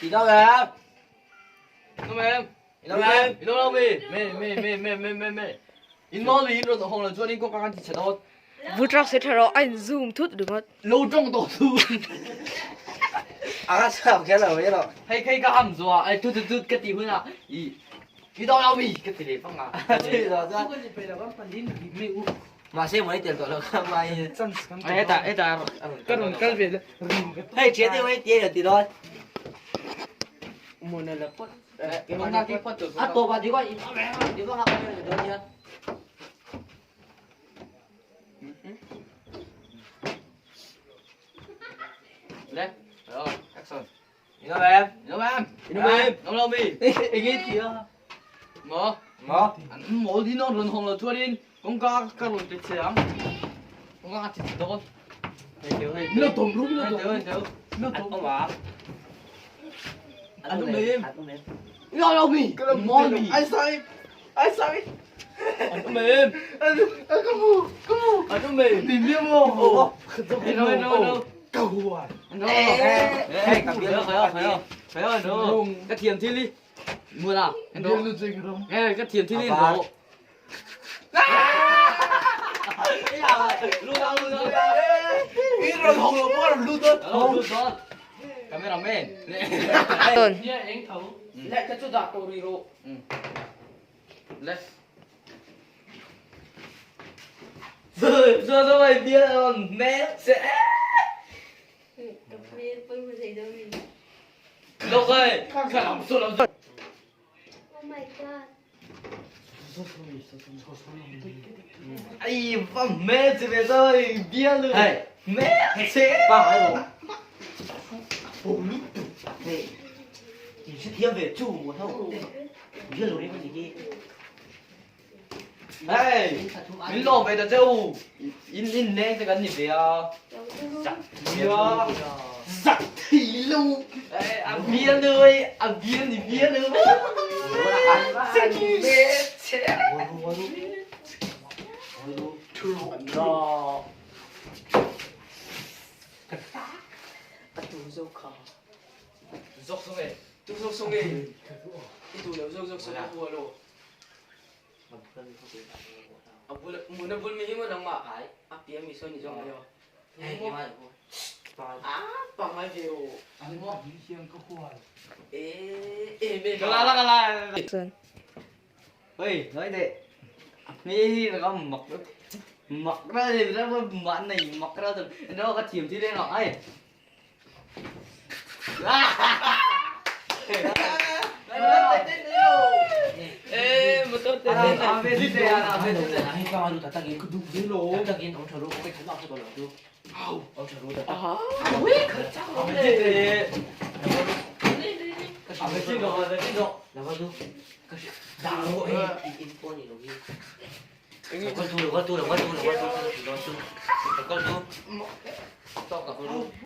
Ti đâu em? Đâu em? Đâu em? Đâu đâu mi? Mi mi mi mi mi mi mi. In mo li in ro hong la chuan in kawng kan ti chhe dawt. Vutrak se tha rawh a in zoom thut ringawt. Lo tawng tawh su. A chak kher lo mai rawh. Hei khei ka ham zuah ai tut tut tut ka ti hunah i i do lo mi ka ti leh fang a. Ti lo chuan. Mahse mai tel tawh lo kha mai. Heta heta Ka rawn kal ve Hei thian te mai ti lo ti dawn. A tawp ah tikhaw in awm reng a tikhaw a awm reng dawn nia. Le, rồi, action. In awm em? In awm em? In awm em? In awm lo mi? Enge ti a? Maw? Maw? An mawl hi rawn hawng lo chuanin kawngka ka rawn ti che ang. Kawngka ka ti che dawn. Hei teu hei. Lo tawm rum lo Hei teu hei teu. Lo An tawm. awm a. An awm em? An awm em? In awm lo mi? Mawl mi? Ai sai. Ai sai. An awm em? Ka mu. Ka mu. An awm em? Ni mi mo. Hei no hei no hei no. Ka huai. Ê, khởi khởi khởi cái thiềm thiên đi. Mua nào. Ê, cái thiềm thiên đi nổ. Lu đâu, lu đâu. In rawn hawng lo pawh a rawn lut dawn. Lu đó. Cameraman. Tawn. Leh ka chu dah tawh rih rawh. Lên. Rồi, rồi rồi mày bia rồi, mẹ sẽ. Lộc ơi, khả làm số làm Oh my god. Ai, vâng, mẹ sẽ về rồi, bia luôn. Hey. Mẹ sẽ. Vào ai rồi? Hey. 你是天伟救我头，你这努力不你 Hey, mình lo về được đâu? In in lên cho cái gì về à? Bia. Giặc thì lâu. Ê, ăn bia nữa, ăn bia thì bia nữa. Mẹ sẽ. No. Dốc xuống đi. Tu dốc xuống đi. I tu lo dốc dốc xuống đi lo. A bul mun a bul mi hi mo nang ma ai. A pia mi so ni zong ayo. A pa mai ve ro. Ê ê mẹ. Cái la la la. Action. Ê, nói đi. Mi là có mọc mọc ra thì nó bạn này mọc ra từ nó có chìm thì lên nọ ấy. Ê, một tốt tên à về đi à về đi. À về đi. À về đi rồi, về đi rồi.